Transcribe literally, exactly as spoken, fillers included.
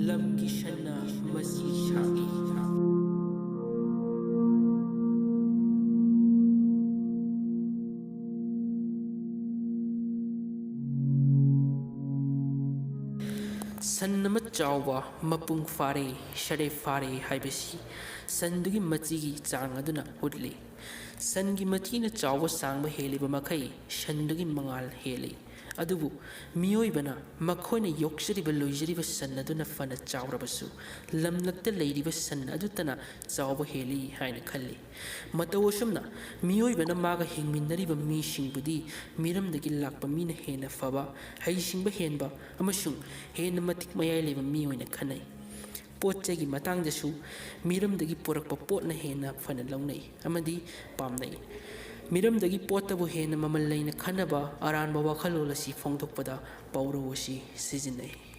ꯂꯝꯒꯤ ꯁꯟꯅ ꯃꯆꯤ ꯁꯥꯡꯏ꯫ ꯁꯟ ꯑꯃ ꯆꯥꯎꯕ, ꯃꯄꯨꯡ ꯐꯥꯔꯦ, ꯁꯔꯦ ꯐꯥꯔꯦ ꯍꯥꯏꯕꯁꯤ ꯁꯟꯗꯨꯒꯤ ꯃꯆꯤꯒꯤ ꯆꯥꯡ ꯑꯗꯨꯅ ꯎꯠꯂꯤ꯫ ꯁꯟꯒꯤ ꯃꯆꯤꯅ ꯆꯥꯎꯕ ꯁꯥꯡꯕ ꯍꯦꯜꯂꯤꯕ ꯃꯈꯩ ꯁꯟꯗꯨꯒꯤ ꯃꯉꯥꯜ ꯍꯦꯜꯂꯤ꯫ ꯑꯗꯨꯕꯨ ꯃꯤꯑꯣꯏꯕꯅ ꯃꯈꯣꯏꯅ ꯌꯣꯛꯆꯔꯤꯕ ꯂꯣꯏꯖꯔꯤꯕ ꯁꯟ ꯑꯗꯨꯅ ꯐꯅ ꯆꯥꯎꯔꯕꯁꯨ, ꯂꯝꯂꯛꯇ ꯂꯩꯔꯤꯕ ꯁꯟ ꯑꯗꯨꯇꯅ ꯆꯥꯎꯕ ꯍꯦꯜꯂꯤ ꯍꯥꯏꯅ ꯈꯜꯂꯤ꯫ ꯃꯇꯧ ꯑꯁꯨꯝꯅ ꯃꯤꯑꯣꯏꯕꯅ ꯃꯥꯒ ꯍꯤꯡꯃꯤꯟꯅꯔꯤꯕ ꯃꯤꯁꯤꯡꯕꯨꯗꯤ ꯃꯤꯔꯝꯗꯒꯤ ꯂꯥꯛꯄ ꯃꯤꯅ ꯍꯦꯟꯅ ꯐꯕ, ꯍꯩꯁꯤꯡꯕ ꯍꯦꯟꯕ ꯑꯃꯁꯨꯡ ꯍꯦꯟꯅ ꯃꯇꯤꯛ ꯃꯌꯥꯏ ꯂꯩꯕ ꯃꯤ ꯑꯣꯏꯅ ꯈꯟꯅꯩ꯫ ꯄꯣꯠ ꯆꯩꯒꯤ ꯃꯇꯥꯡꯗꯁꯨ ꯃꯤꯔꯝꯗꯒꯤ ꯄꯨꯔꯛꯄ ꯄꯣꯠꯅ ꯍꯦꯟꯅ ꯐꯅ ꯂꯧꯅꯩ ꯑꯃꯗꯤ ꯄꯥꯝꯅꯩ꯫ ꯃꯤꯔꯝꯗꯒꯤ ꯄꯣꯠꯇꯕꯨ ꯍꯦꯟꯅ ꯃꯃꯜ ꯂꯩꯅ ꯈꯟꯅꯕ ꯑꯔꯥꯟꯕ ꯋꯥꯈꯜꯂꯣꯟ ꯑꯁꯤ ꯐꯣꯡꯗꯣꯛꯄꯗ ꯄꯥꯎꯔꯧ ꯑꯁꯤ ꯁꯤꯖꯤꯟꯅꯩ꯫